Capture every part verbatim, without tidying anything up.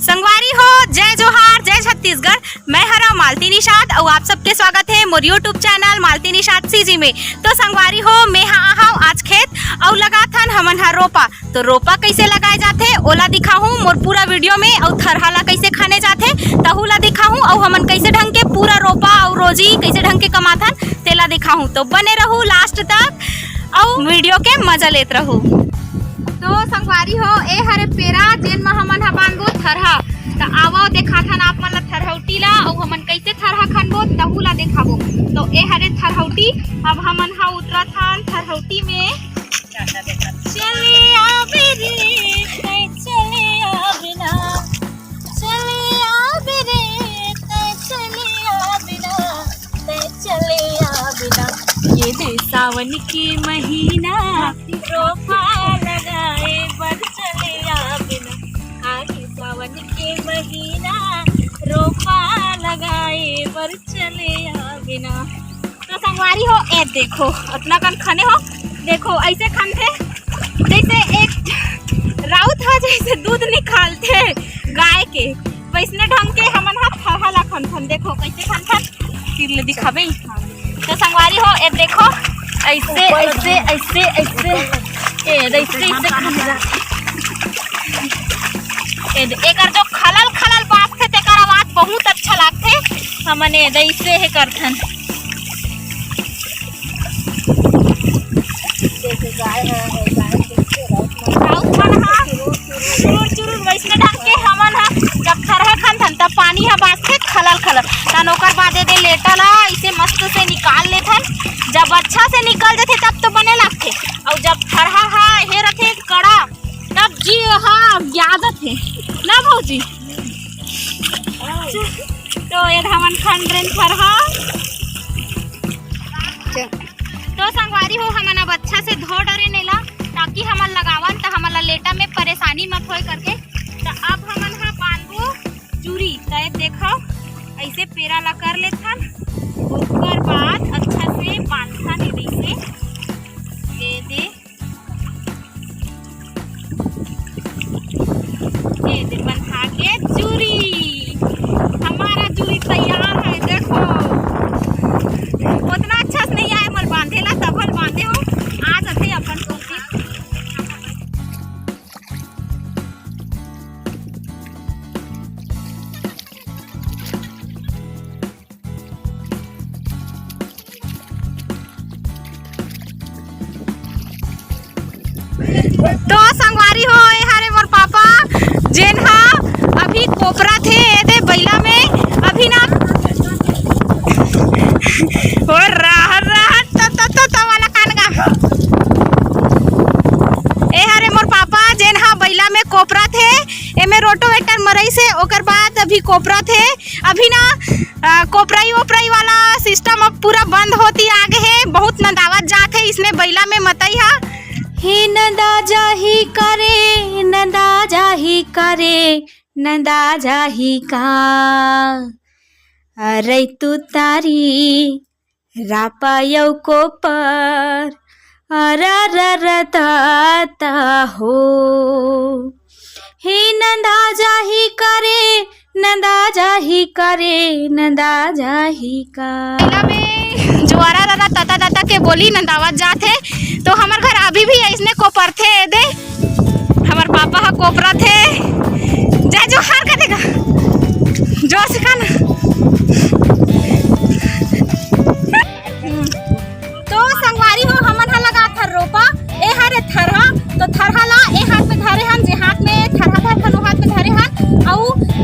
संगवारी हो, जय जोहार, जय छत्तीसगढ़। मैं हरा मालती निषाद अउ आप सबके स्वागत हे मोर YouTube channel Malti Nishad CG में। तो संगवारी हो, मैं हा आहाव आज खेत अउ लगाथन हमन हा रोपा। तो रोपा कइसे लगाए जाथे, ओला दिखाहूँ मोर पूरा वीडियो में, अउ थरहा ला कइसे खने जाथे, तहू ला दिखाहूँ, अउ हमन कइसे ढंग के पूरा रोपा अउ रोजी कइसे ढंग के कमाथन, तेला दिखाहूँ। तो बने रहू लास्ट तक अउ वीडियो के मजा लेत रहू। तो संगवारी हो, ए हरे पेरा, जेन म हमन ह बांधबो थरहा। त आवव देखाथन आप मन ला थरहौटी ला, अउ हमन कइसे थरहा खनबो, तहू ला देखाबो। तो ए हरे थरहौटी, अब हमन ह उतरत हन थरहौटी में। चले आबे रे, तैं चले आबे ना, चले आबे रे, तैं चले आबे ना, तैं चले आबे ना। ये दे सावन के महीना, रोपा लगाए बर चले आबे ना। आगे सावन के महीना, रोपा लगाए बर चले आबे ना। तो संगवारी हो, ए देखो, अतना कन खने हो, देखो, ऐसे खनथे, जैसे एक राउत ह जैसे दूध निकालथे गाय के, वैसने ढंग के हमन ह थरहा ला खनथन। देखो, कैसे खनथन, तीर ले दिखाबे। तो संगवारी हो, ए देखो, ऐसे, ऐसे, ऐसे, ऐसे, ए, ऐसे, ऐसे खने जाथे। ए दे-, एकर जो खलल खलल बाजथे, तेकर आवाज बहुत अच्छा लागथे। हमन ए दे ऐसे हे करथन। राउत मन ह चुरुर चुरुर वैसने ढंग के हमन ह जब थरहा खनथन, तब पानी ह बाजथे खलल खलल। तन ओकर बाद ए दे लेटा ला ऐसे मस्त से निकाल लेथन। जब अच्छा से निकल जथे, तब तो बने लागथे। अउ जब थरहा ह हे रथे कड़ा, तब जी हा ज्यादा थे ना भौजी। तो ये हमन खंड रेन थरहा। तो संगवारी हो, हमन अब अच्छा से धो डरेन एला, ताकि हमन लगावन त हमन ला लेटा में परेशानी मत होए करके। त अब हमन हा बांधबो चूरी। त ये देखो, ऐसे पेरा ला कर लेथन, ओकर बाद अच्छा से बांधथन ये दे। ये दे बंधा के चूरी, हमारा चूरी तैयार है। देखो, उतना अच्छा से नहीं आए मोर बांधे ला, तब हल बांधे हो। आ जाते अपन टोपी। तो संगवारी हो, ए हरे मोर पापा, जेन हा अभी कोपरा थे ए दे बैला में, अभी ना। ओ रहा, रहा, त, त, त, त वाला कान गा। ए हरे मोर पापा, जेन हा बैला में कोपरा थे, एमे रोटोवेटर मरई से, ओकर बाद अभी कोपरा थे, अभी ना, अ, कोपराई ओपराई वाला सिस्टम अब पूरा बंद होती आ गे हे। बहुत नंदावत जात हे इसने बैला में मतई हा। हे नंदा जाही करे, नंदा जाही करे, नंदा जाही का। अरे तू तारी रापा यौ कोपर, अरा रा रा ता ता हो। हे नंदा जाही करे, नंदा जाही करे, नंदा जाही का। एला में जुआरा रा रा तता तता के बोली नंदावत जात हे। तो हमर घर अभी भी अइसने कोपरथे ए दे। हमर पापा ह कोपरथे। जय जोहार कर देगा। जोर से कहना। तो संगवारी हो, हमन ह लगाथन रोपा, ए हरे थरहा। तो थरहा ला ए हाथ में धरे हन, जे हाथ में थरहा धरथन, ओ हाथ में धरे हन, अउ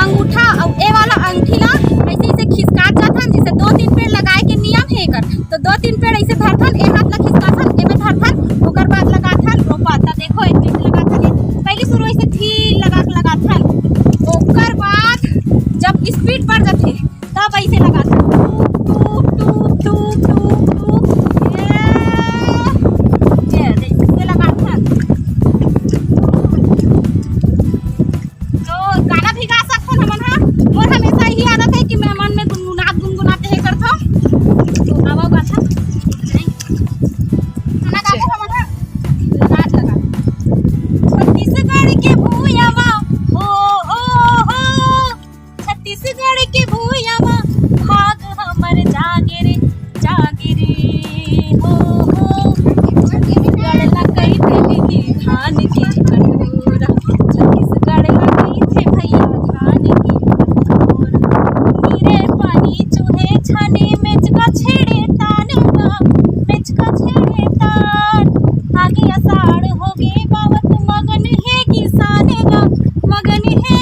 अंगूठा अउ ए वाला अंगठी ला ऐसे, ऐसे खिसकात जाथन, जैसे दो तीन पेड़ लगाए के नियम हे एकर। तो दो तीन पेड़ ऐसे धरथन, ए हाथ ला खिसकाथन, एमे धरथन, ओकर बाद लगाथन रोपा। त देखो, एक चीज लगाथन, पहले शुरू ऐसे थी लगा के लगाथन, ओ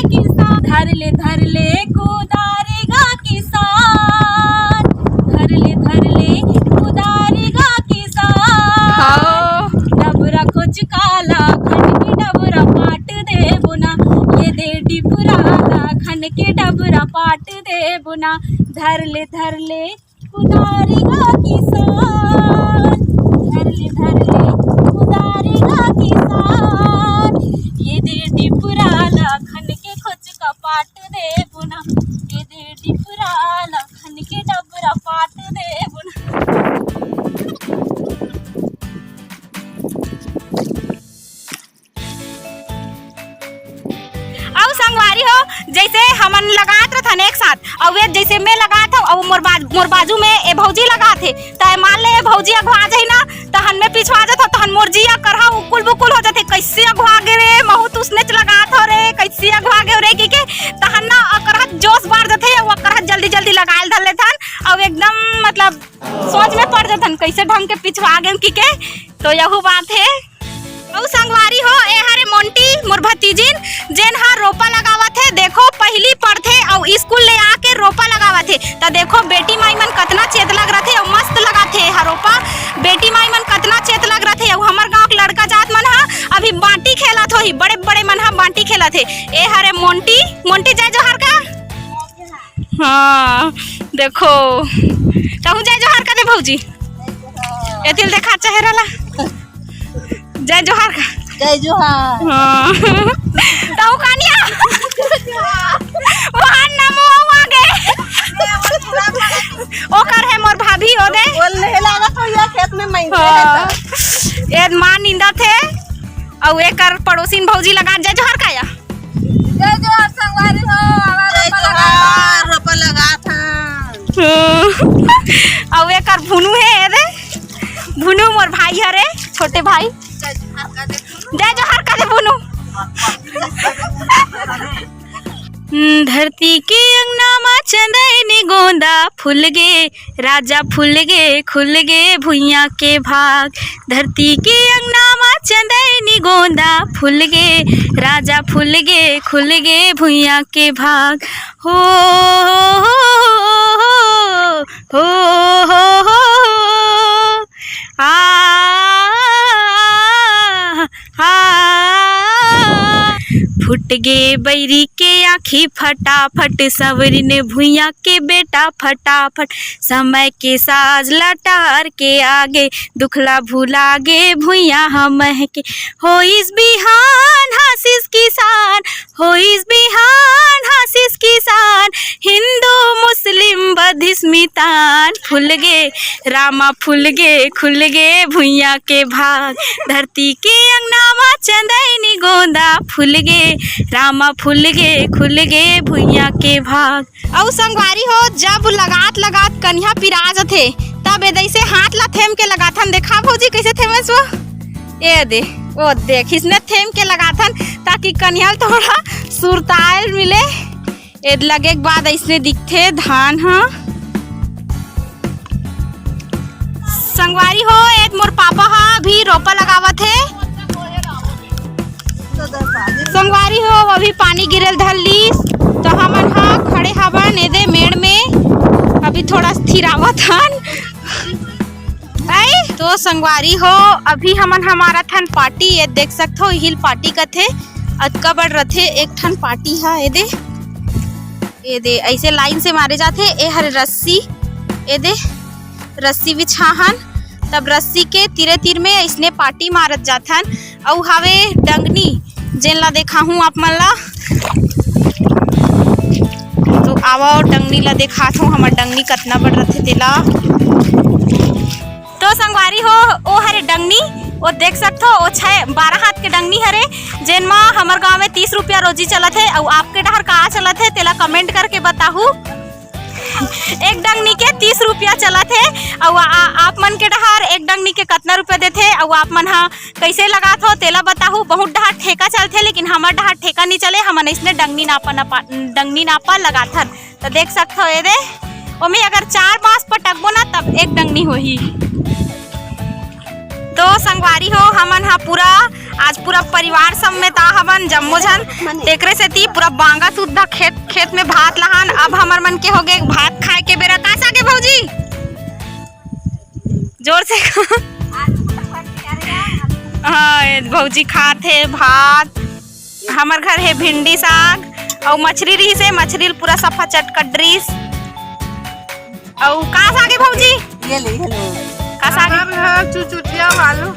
किसान, धर ले, धर ले कुदारी गा किसान, धर ले, धर ले कुदारी गा किसान। हाँ। डबरा खोच काला खन के डबरा पाट देबो ना, ये दे डिपुरा ला खन के डबरा पाट देबो ना, धर ले, धर ले कुदारी गा किसान, धर ले, धर ले कुदारी गा किसान, ये दे डिपुरा ला खन के खोच का पाट देबो ना, ये दे डिपुरा ला खन के डबरा पाट देबो ना। अउ संगवारी हो, जैसे हमन लगात रथन एक साथ, अउ ये जैसे मैं लगात हूँ, अउ मोर बाज-, मोर बाजू में ए भौजी लगात हे, त मान ले ए भौजी अघवा जाही ना, तहन मैं पिछवा जात हूँ, तहन मोर जिया करहा उकुल बुकुल हो जाथे, कैसे अघवा गे रे, महू तुसने च लगात हो रे, कैसे अघवा गे रे, कि के तहन ना ओकर हा जोश बढ़ जाथे, अउ ओकर हा जल्दी जल्दी लगाए ल धर लेथन, अउ एकदम मतलब सोच में पड़ जाथन, कैसे ढंग के पिछवा गे कि के, तो यहू बात हे। अउ संगवारी हो, ए हरे मोंटी, मोर भतीजिन, जेन ह रोपा लगावत हे। देखो, पहिली पढ़थे अउ स्कूल ले आके रोपा लगावत हे। त देखो, बेटी माई मन कतना चेत लग रथे अउ मस्त लगाथे ए ह रोपा। बेटी माई मन कतना चेत लग रथे। अउ हमर गांव के लड़का जात मन ह अभी बांटी खेलत होही, बड़े बड़े मन ह बांटी खेलत हे। ए हरे मोंटी, मोंटी जय जोहार का। हाँ, देखो, तहूँ जय जोहार का दे भौजी। एतिल देखा चेहरा ला। जय जोहार का। जय जोहार। हाँ। तहूँ कानिया। वहाँ नमो आगे। ओकर है मोर भाभी हो दे। बोल नहीं लागत हो या खेत में मैं हाँ। ए माँ निंदा थे। अउ एकर पड़ोसिन भौजी लगा जय जोहार का या। जय जोहार संगवारी हो, आवा जय रोपा लगा। जोहार, रोपा लगा था। अउ एकर भुनू हे, ए दे। भुनू मोर भाई हरे, छोटे भाई। जय जोहार का दे भुनू। जय जोहार का दे भुनू। हम्म, धरती के अंगना मा चंदैनी गोंदा फूल गे, राजा फूल गे, खुल गे भुइयां के भाग। धरती के अंगना मा चंदैनी गोंदा फूल गे, राजा फूल गे, खुल गे भुइयां के भाग। हो, हो, हो, हो, हो, हो, आ, आ, फुट गे बैरी के आँखी फटाफट, संवरिन भुइयां के बेटा फटाफट। समय के साज ला टार के आगे, दुखला भुला गे भुइयां हमह के। होइस बिहान हासिस किसान, होइस बिहान हासिस किसान, हिंदू मुस्लिम बधिस मितान। फूल गे रामा फूल गे, खुल गे भुइयां के भाग। धरती के अंगना मा चंदैनी गोंदा फूल गे, रामा फूल गे, खुल गे भुइयां के भाग। अउ संगवारी हो, जब लगात लगात कनिहा पिरा जथे, तब ए दइसे हाथ ला थेम के लगाथन। देखा भौजी, कैसे थेमस वो? ए दे, ओ देख, इसने थेम के लगाथन, ताकि कनिहा ल थोड़ा सुरताल मिले। एद लगे के बाद अइसने दिखथे धान ह। संगवारी हो, एद मोर पापा ह अभी रोपा लगावत हे। संगवारी हो, अभी पानी गिरल धर लीस, तो हमन ह खड़े हवन एदे मेड़ में, अभी थोड़ा स्थिरावत हन। आई तो संगवारी हो, अभी हमन हमारा ठन पाटी, ये देख सकथो, हिल पाटी कथे, अतका बड़ रथे एक ठन पाटी ह। एदे, एदे, ऐसे लाइन से मारे जाथे। ए हरे रस्सी, एदे, रस्सी बिछाहन, तब रस्सी के तीरे तीर में ऐसने पाटी मारत जाथन। अउ हावे डंगनी, जेन ला देखाहूँ आप मन ला। तो आवा, डंगनी ला देखात हूँ, हमर डंगनी कतना बड़ रथे तेला। तो संगवारी हो, ओ हरे डंगनी, ओ देख सकथो, ओ छह बारह हाथ के डंगनी हरे, जेन मा हमर गांव में तीस रुपया रोजी चलत हे। अउ आपके डहर का चलत हे, तेला कमेंट करके बताहू। एक डंगनी के तीस रुपया चलत हे, अउ आ-, आप मन के डहर एक डंगनी के कतना रुपया देथे, अउ आप मन ह कइसे लगात हो, तेला बताहू। बहुत डहर ठेका चलथे, लेकिन हमर डहर ठेका नी चले, हमन अइसने डंगनी नापा, नापा, डंगनी नापा लगाथन। त देख सकथव, एदे, ओमे अगर चार बांस पटकबो ना, तब एक डंगनी होही। तो संगवारी हो, हमन ह पूरा, आज पूरा परिवार समेत आ हवन, जम्मो झन। तेकरे सेती पूरा बांगा सुद्धा खेत, खेत में भात लहान। अब हमर मन के हो गे भात खाए के बेरा। का साग हे भौजी? जोर से। हाँ, ये भौजी खात हे भात। हमर घर हे भिंडी साग अउ मछरी रिहिस हे, मछरी ल पूरा सफा चटकट रिहिस। अउ का साग हे भौजी? ये ले, ये ले। का साग हे? हमर घर चुचुटिया आलू।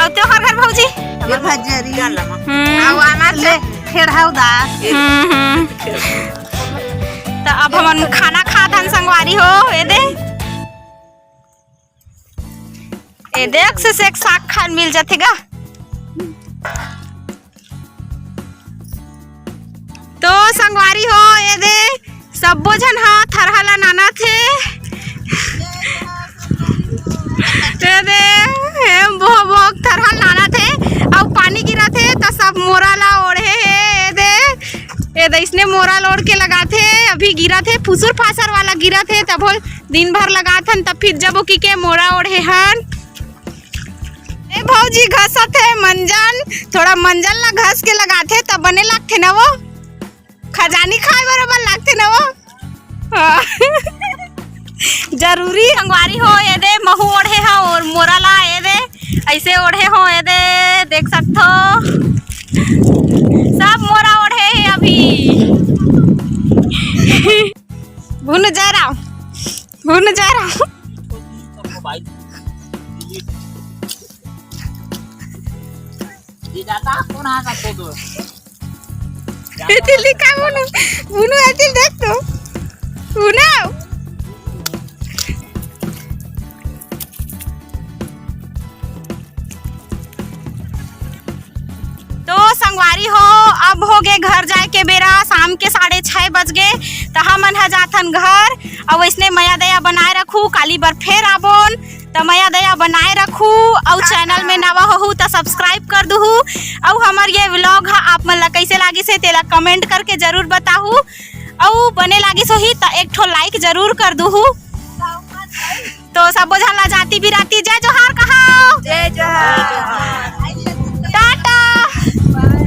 अउ तोहर घर भौजी? ये भजरी। हम्म। अउ आमा ले, खेड़हा उदास। हम्म, हम्म। त अब हमन खाना खात हन संगवारी हो, ए दे। ए दे, एक से एक साग खान मिल जाथे गा। तो संगवारी हो, ए दे, सब्बो झन ह थरहा ला नानत हे। ए दे, हे भो भो थरहा नानत हे, अउ पानी गिरत हे, त सब मोरा ला ओढ़े हे। ए दे, ए दे, इसने मोरा ल ओढ़ के लगाथे, अभी गिरत हे, फुसुर फासर वाला गिरत हे, तभो दिन भर लगाथन, तब फिर जबो कि के मोरा ओढ़े हन। ए भौजी घसत हे मंजन, थोड़ा मंजन ला घस के लगाथे, तब बने लागथे ना वो। खजानी खाए बरोबर लागथे ना वो। हाँ। जरूरी संगवारी हो, ए दे महू ओढ़े हा अउ मोरा ला, ए दे ऐसे ओढ़े हो, ए दे देख सकथो, सब मोरा ओढ़े हे अभी। भुनु जयराम, भुनु जयराम। ये जाता कौन आ सकते तो? ए दिल्ली का बोलो? उनु ए दिल देख तो। उनु। तो संगवारी हो, अब हो गे घर जाए के बेरा, शाम के साढ़े छह बज गे, त हमन ह जाथन घर। अउ वैसने मया दया बनाए रखू, काली बर फेर आबोन। त मया दया बनाए रखू, अउ चैनल में नवा होहू त सब्सक्राइब कर दुहू। अउ हमर ये व्लॉग ह आप मन ला कैसे लागिस हे, तेला कमेंट करके जरूर बताहू। अउ बने लागिस होही त एक ठो लाइक जरूर कर दुहू। तो सबो झन ला जाति बिराती जय जोहार कहाओ। जय जोहार। टाटा।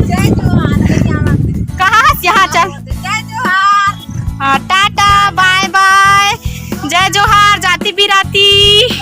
जय जोहार। कहाँ हस? यहाँ चल। जय जोहार। हाँ, टाटा, बाय बाय, जय जोहार, जाति बिराती।